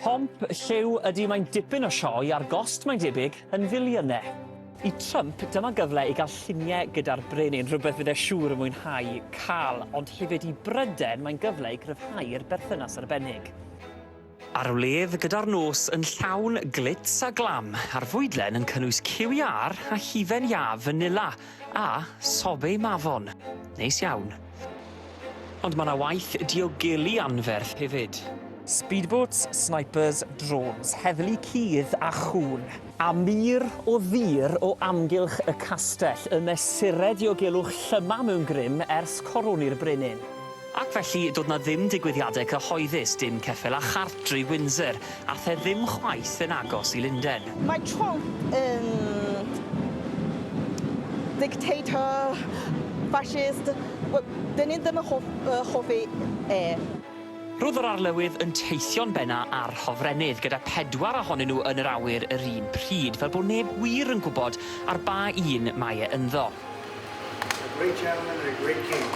Pomp, lliw, ydy mae'n dipyn o sioe a'r gost mae'n debyg yn filiynau. I Trump, dyma gyfle i gael lluniau gyda'r brenin, rhywbeth fydd e siŵr yn mwynhau cael, ond hefyd i Bryden mae'n gyfle i gryfhau'r berthynas arbennig. A'r wledd gyda'r nos yn llawn glitz a glam, a'r fwydlen yn cynnwys cyw iâr a hufen iâ fanila, a sorbet mafon. Neis iawn. Ond mae 'na waith diogelu anferth hefyd. Speedboats, snipers, drones, heddlu cudd a chŵn. A mur o ddur o amgylch y castell, y mesurau diogelwch llyma mewn grym ers coroni'r brenin. Ac felly, do'dd 'na ddim digwyddiadau cyhoeddus, dim ceffyl a chart drwy Windsor, ath e ddim chwaith yn agos i Lunden. Mae Trump yn dictator, fascist, wel, dyn ni ddim yn hoff, uh, hoffi e. Roedd yr arlywydd yn teithio'n benna ar hofrennydd, gyda phedwar ohonyn nhw yn yr awyr yr un pryd, fel bod neb wir yn gwybod ar ba un mae e ynddo. A great gentleman and a great king.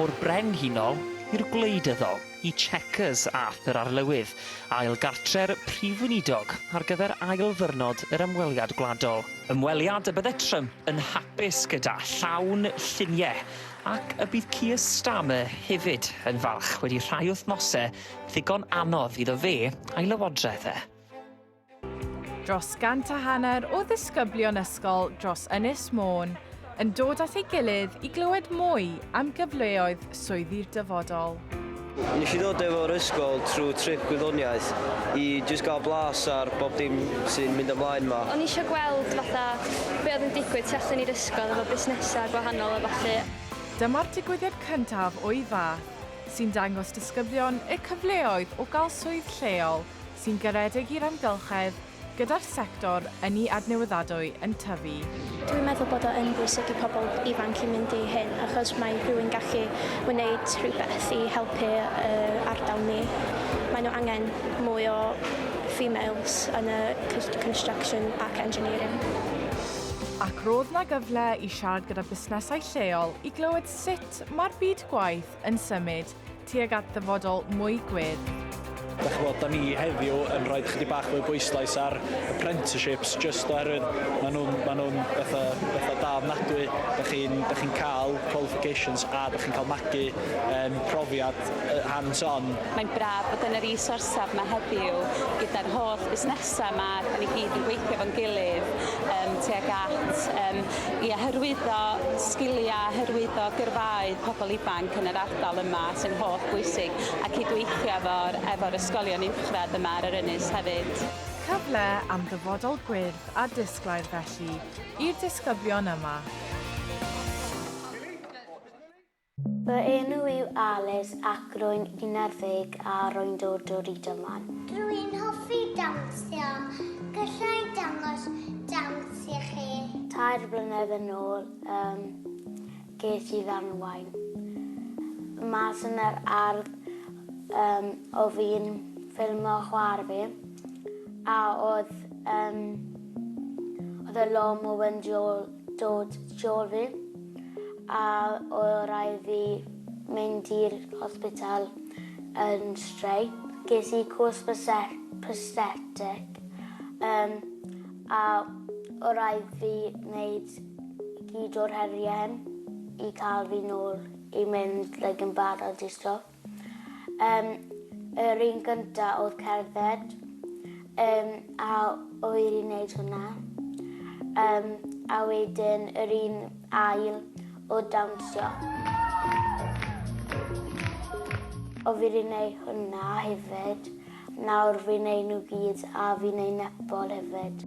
O'r brenhinol i'r gwleidyddol, i Chequers ath yr arlywydd, ail gartre'r prif weinidog ar gyfer ail ddyrnod yr ymweliad gwladol. Ymweliad y bydde Trump yn hapus gyda, llawn lluniau, ac y bydd Keir Starmer hefyd yn falch wedi rhai wythnosau ddigon anodd iddo fe a'i lywodraeth e. Dros gant a hanner o ddisgyblion ysgol dros Ynys Môn yn dod at ei gilydd i glywed mwy am gyfleoedd swyddi'r dyfodol. Nes i ddod efo'r ysgol trwy trip gwyddoniaeth i jyst gael blas ar bob dim sy'n mynd ymlaen 'ma. O'n i isio gweld fatha be oedd yn digwydd tu allan i'r ysgol efo busnesau gwahanol a ballu. Dyma'r digwyddiad cyntaf o'i fath sy'n dangos disgyblion y cyfleoedd o gael swydd lleol sy'n garedig i'r amgylchedd, gyda'r sector ynni adnewyddadwy yn tyfu. Dwi'n meddwl bod o yn bwysig i pobl ifanc i mynd i hyn achos mae rhywun gallu wneud rhywbeth i helpu yr ardal ni. Mae nhw angen mwy o females yn y construction ac engineering. Ac roedd 'na gyfle i siarad gyda busnesau lleol i glywed sut mae'r byd gwaith yn symud tuag at ddyfodol mwy gwyrdd. Dach ch'mod, 'da ni heddiw yn rhoid chydig bach fwy o bwyslais ar apprenticeships jyst oherwydd ma' nhw'n ma' nhw'n betha betha da ofnadwy. Dach chi'n dach chi'n cael qualifications a dach chi'n cael magu yym profiad yy hands on. Mae'n braf bod yn yr is-orsaf 'ma heddiw gyda'r holl busnesau 'ma, 'dan ni gyd yn gweithio efo'n gilydd yym tuag at yym Ie, hyrwyddo sgiliau, hyrwyddo gyrfaoedd pobl ifanc yn yr ardal yma sy'n holl bwysig, a cydweithio efo'r efo'r ysgolion uwchradd yma ar yr ynys hefyd. Cyfle am ddyfodol gwyrdd a disglair felly i'r disgyblion yma. Fy enw yw Alys ac rwy'n 11 a rwy'n dod o Rydaman. Rwy'n hoffi dawnsio. Galla i dangos dawns i chi? Tair blynedd yn ôl yym ges i ddamwain. Mas yn yr ardd yym o' fi'n ffilmo chwa'r fi a o'dd yym o'dd y lawnmower yn dod tu ôl fi. A oedd rhaid fi mynd i'r hospital yn straight. Ges i cwrs prosthetic um, a oedd rhaid fi wneud gyd o'r heriau hyn i cael fi nôl i mynd like, yn barod i stwff. Um, yr un gynta oedd cerdded um, a oedd i wneud hwnna. Um, a wedyn yr un ail oedd dawnsio. O fi wedi wneud hwnna hefyd. Nawr fi'n neud nhw gyd a fi'n neud netball hefyd.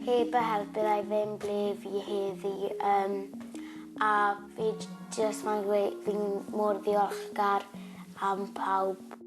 Heb y help byddai ddim ble fi heddi um, a fi jyst moyn gweud fi'n mor ddiolchgar am pawb.